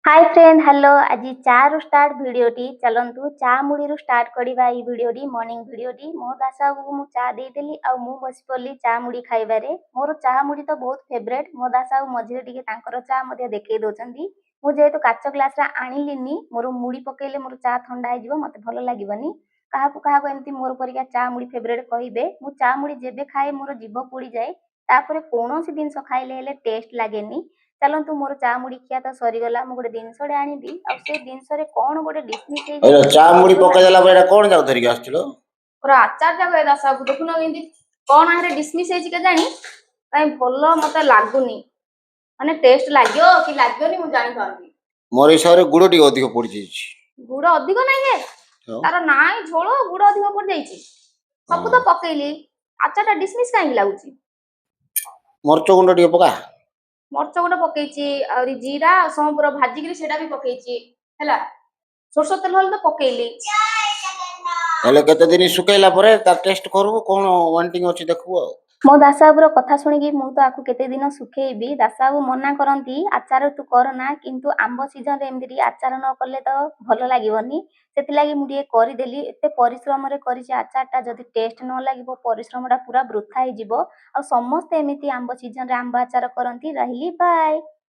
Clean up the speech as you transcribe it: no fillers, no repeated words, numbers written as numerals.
High friend, hello. ଆଜି ଚାରୁ start ଭିଡ଼ିଓଟି। ଚାଲନ୍ତୁ, ଚା ମୁଢ଼ିରୁ ଷ୍ଟାର୍ଟ କରିବା ଏଇ ଭିଡ଼ିଓଟି, ମର୍ଣ୍ଣିଂ ଭିଡ଼ିଓଟି। ମୋ ଦାସବାବୁକୁ ମୁଁ ଚା ଦେଇଦେଲି ଆଉ ମୁଁ ବସି ପଡ଼ିଲି ଚା ମୁଢ଼ି ଖାଇବାରେ। ମୋର ଚା ମୁଢ଼ି ତ ବହୁତ ଫେଭରେଟ୍। ମୋ ଦାସବାବୁ ମଝିରେ ଟିକେ ତାଙ୍କର ଚା ମଧ୍ୟ ଦେଖେଇ ଦେଉଛନ୍ତି। ମୁଁ ଯେହେତୁ କାଚ ଗ୍ଲାସରେ ଆଣିଲିନି, ମୋର ମୁଢ଼ି ପକେଇଲେ ମୋର ଚା ଥଣ୍ଡା ହେଇଯିବ, ମୋତେ ଭଲ ଲାଗିବନି। କାହାକୁ କାହାକୁ ଏମିତି ମୋର ପରିକା ଚା ମୁଢ଼ି ଫେଭରେଟ୍ କହିବେ? ମୁଁ ଚା ମୁଢ଼ି ଯେବେ ଖାଏ, ମୋର ଜିଭ ପୋଡ଼ିଯାଏ। ତାପରେ କୌଣସି ଜିନିଷ ଖାଇଲେ ହେଲେ ଟେଷ୍ଟ ଲାଗେନି। ଚାଲନ୍ତୁ, ମୋର ଚା ମୁଢ଼ି ଖିଆ ତ ସରିଗଲା। ମୁଁ ଗୋଟେ ଜିନିଷଟେ ଆଣିବି ଆଉ ସେ ଜିନିଷରେ କଣ ଗୋଟେ ଡିସମିସ୍ ଏଇଟା ହେଇଯାଇଛି। ଚା ମୁଢି ପକେଇ ଦେଲା ପରେ ଏଇଟା କଣ ଯାକ ଧରିକି ଆସୁଥିଲ? ପୁରା ଆଚାର ଯାକ ଏ ଦାସବାବୁ, ଦେଖୁନ କେମିତି କଣ ଏରେ ଡିସମିସ୍ ହେଇଛି କେଜାଣି। କାଇଁ ଭଲ ମତେ ଲାଗୁନି, ମାନେ ଟେଷ୍ଟ ଲାଗିବ କି ଲାଗିବନି ମୁଁ ଜାଣିପାରୁନି। ମୋର ହିସାବରେ ଗୁଡ ଟିକେ ଅଧିକ ପଡିଯାଇଛି। ଗୁଡ ଅଧିକ ନାଇଁ ହେ। ଆଉ? ତାର ନାଇଁ ଝୋଳ, ଗୁଡ ଅଧିକ ପଡିଯାଇଛି। ସବୁ ତ ପକେଇଲି, ଆଚାରଟା ଡିସମିସ୍ କାହିଁକି ଲାଗୁଛି? ମରିଚ ଗୁଣ୍ଡ ଟିକେ ପକା। ମରିଚ ଗୁଣ୍ଡ ପକେଇଛି, ଆହୁରି ଜିରା ସୋମ୍ପୁର ଭାଜିକିରି ସେଇଟା ବି ପକେଇଛି। ହେଲା, ସୋରିଷ ତେଲ ହେଲେ ତ ପକେଇଲି। ହେଲେ କେତେ ଦିନ ଶୁଖେଇଲା ପରେ ତାର ଟେଷ୍ଟ କରିବୁ, କଣ ୱାଣ୍ଟିଂ ଅଛି ଦେଖିବୁ ଆଉ। ମୋ ଦାସବାବୁର କଥା ଶୁଣିକି ମୁଁ ତ ଆକୁ କେତେ ଦିନ ଶୁଖେଇବି। ଦାସବାବୁ ମନା କରନ୍ତି, ଆଚାର ତୁ କରନା। କିନ୍ତୁ ଆମ୍ବ ସିଜନରେ ଏମିତି ଟିକେ ଆଚାର ନ କଲେ ତ ଭଲ ଲାଗିବନି। ସେଥିଲାଗି ମୁଁ ଟିକେ କରିଦେଲି। ଏତେ ପରିଶ୍ରମରେ କରିଛି ଆଚାରଟା, ଯଦି ଟେଷ୍ଟ ନ ଲାଗିବ, ପରିଶ୍ରମଟା ପୁରା ବୃଥା ହେଇଯିବ। ଆଉ ସମସ୍ତେ ଏମିତି ଆମ୍ବ ସିଜନରେ ଆମ୍ବ ଆଚାର କରନ୍ତି। ରହିଲି, ବାଏ।